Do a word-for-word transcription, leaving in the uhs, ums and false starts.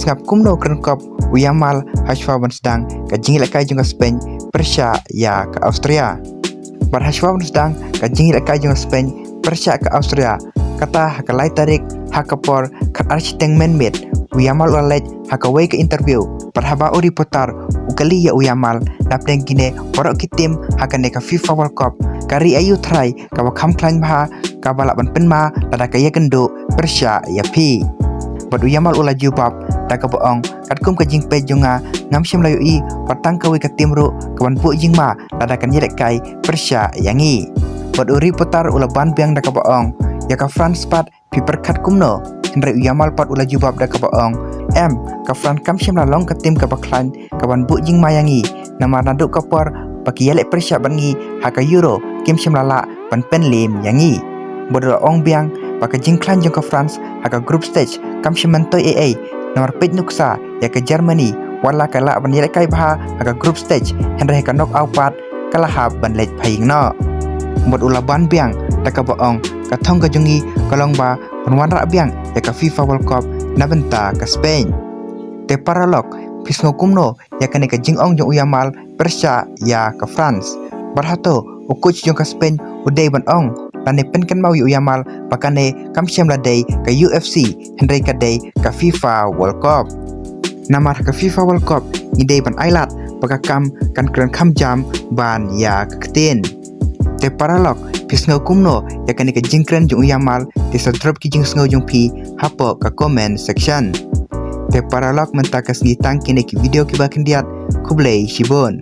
Sngap kumno kren kop u Yamal hashwa ban sdang ka jingïalehkai jong ka Spain pyrshah ïa ka Austria. Bad hashwa ban sdang ka jingïalehkai jong ka Spain pyrshah ka Austria, kata ha ka lai tarik ha ka por khatar shiteng mynmiet, u Yamal u la leit ha kawei ka interview. Bad haba u reporter u kylli ïa u Yamal napdeng kine baroh ki tim ha kane ka FIFA World Cup, ka ri aïu trai kaba kham khlaiñ bha kaba lah ban pynma lada ka ïakynduh pyrshah ïa phi? Bad u Yamal u la jubab da kaba ong, katkum ka jingpeit jong nga, ngam shym la ïohi wat tang kawei ka tim ruh kaban buh jingma lada kan ïalehkai pyrshah ïa ngi. Bad u reporter u la ban biang da kaba ong, ïa ka France pat phi pyrkhat kumno? Hynrei u Yamal pat u la jubab da kaba ong, em, ka France kam shym la long ka tim kaba khlaiñ kaban buh jingma ïa ngi, namar naduh ka por ba ki ïaleh pyrshah bad ngi ha ka Euro, kim shym la lah ban pynliem ïa ngi. Bad u la ong biang ba ka jingkhlaiñ jong ka France ha ka group stage kam shym myntoi ei ei, namar peit nuksa ïa ka Germany, wat la ka lah ban ïalehkai bha ha ka group stage, hynrei ha ka knockout pat ka la hap ban leit phaïing noh. Bad u la ban biang da kaba ong, ka thong ka jong ngi ka long ba ban wanrah biang ïa ka FIFA World Cup na bynta ka Spain. Te paralok, phi sngew kumno ïa kane ka jingong jong u Yamal pyrshah ïa ka France? Bad hato u coach jong ka Spain u dei ban ong lane pynkynmaw ïa u Yamal ba kane kam shym la dei ka U F C, hynrei ka dei ka FIFA World Cup? Namar ha ka FIFA World Cup ngi dei ban ailad ba ka kam kan kren kham jam ban ïa ka ktien. Te paralok, phi sngew kumno ïa kane ka jingkren jong u Yamal? Te sa drop ki jingsngew jong phi hapoh ka comment section. Te paralok, mynta ka sngi tang kine ki video kiba khyndiat. Khublei shibun.